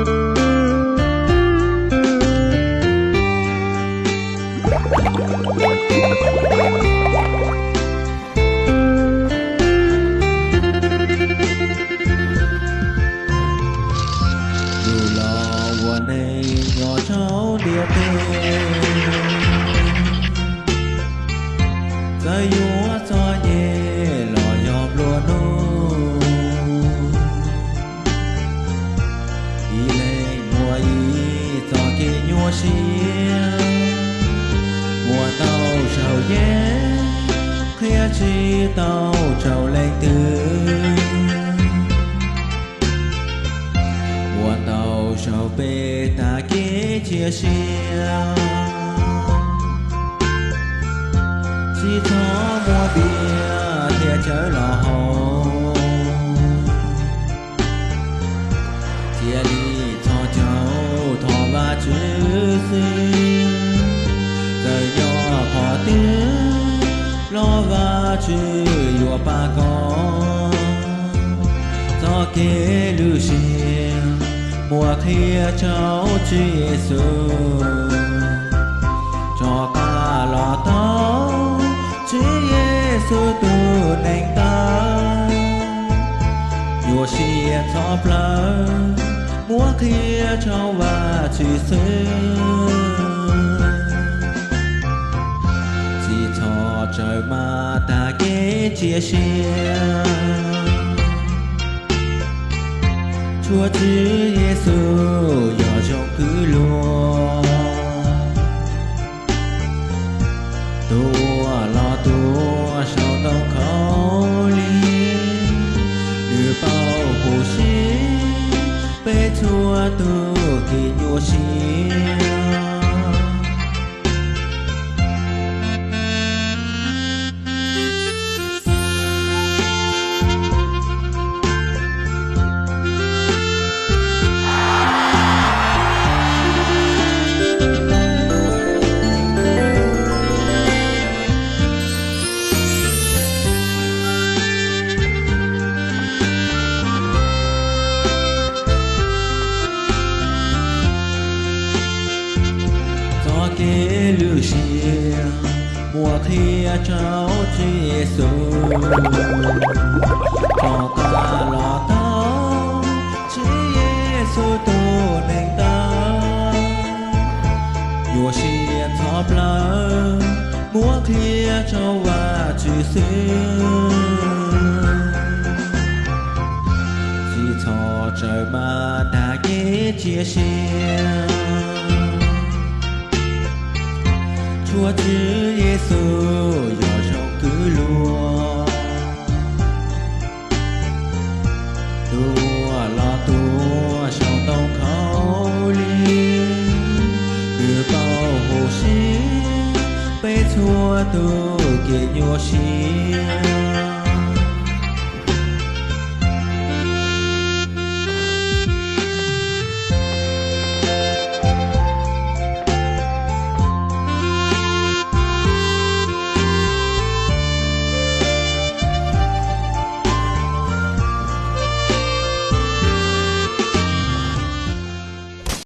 Yus los ua neeg nyob rau ntiaj teb, txawm yuav txom nyem los yog nplua nuj, ib leeg muaj ib txoj kev nyuaj siab, muaj ntau zaus yeej qhia tsis tau rau leej twg. Muaj ntau zaus peb tag kev cia siab, tsis txhob muab npias thiab cawv los haus, cia li txhob caum thov Vajtswv xwb. Txawm nyob qhov twg los Vajtswv yuav pab koj. Txoj kev lwm siab muab qhia rau Tswv Yexus, rov qab los thov Tswv Yexus tus neeg tawv. Nyuaj siab txhawj plawv muab qhia rau Vajtswv xwb. Tsis txhob raws mas tag kev cia siab, tshuav Tswv Yexus yog zoo kwv luag. Tus uas los tuag saum ntoo khaub lig, nws paub huv si peb txhua tus kev nyuaj siab. Txoj kev lwm siab muab qhia rau Tswv Yexus, rov qab los thov Tswv Yexus tus neeg tawv. Nyuaj siab txhawj plawv muab qhia rau Vajtswv xwb. Tsis txhob raws mas tag kev cia siab, tshuav Tswv Yexus yog zoo kwv luag. Tus uas los tuag saum ntoo khaub lig, nws paub huv si peb txhua tus kev nyuaj siab.